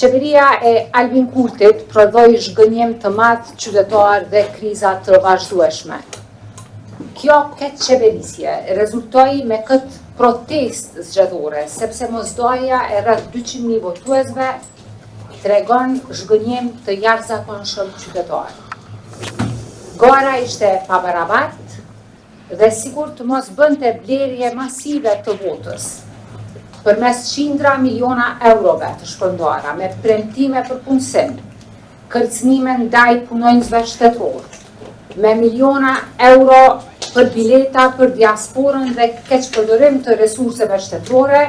Qeveria e Albin Kurtit prodhoi zhgënjim të madh qytetar dhe kriza të vazhdueshme. Kjo keqqeverisje rezultoi me këtë protestë zgjedhore, sepse mosdalja e rreth 200.000 votuesve tregon zhgënjim të jashtëzakonshëm qytetar. Gara ishte e pabarabartë dhe sikur të mos bënte blerje masive të votës, përmes qindra miliona eurove të shpërndara me premtime për punësim, kërcënime ndaj punonjësve shtetërorë, me miliona euro për bileta për diasporën dhe keqpërdorim të resurseve shtetërore,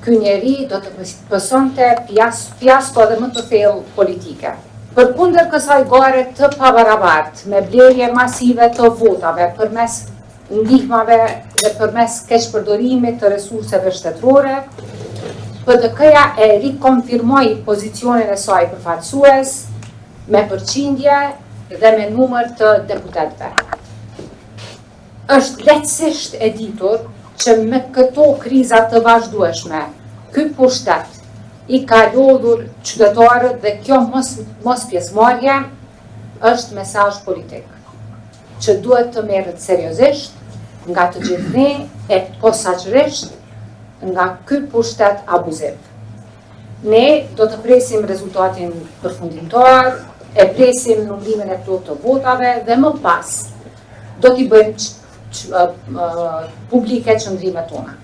ky njeri do të pësonte fiasko edhe më të thellë politike. Përkundër kësaj gare të pabarabartë me blerje masive të votave përmes ndihmave dhe përmes keqpërdorimit të resurseve shtetërore, PDK-ja e rikonfirmoi pozicionin e saj përfaqësues me përqindje dhe me numër të deputetëve. Është lehtësisht e ditur që me këto kriza të vazhdueshme, ky pushtet i ka lodhur qytetarët dhe kjo mos, mospjesëmarrje është mesazh politik. që duhet të merret seriozisht nga të gjithë ne e posaçërisht nga ky pushtet abuziv. Ne do të presim rezultatin përfundimtar, e presim numrimin e plotë të votave dhe më pas do t'i bëjmë publike qëndrimet tona.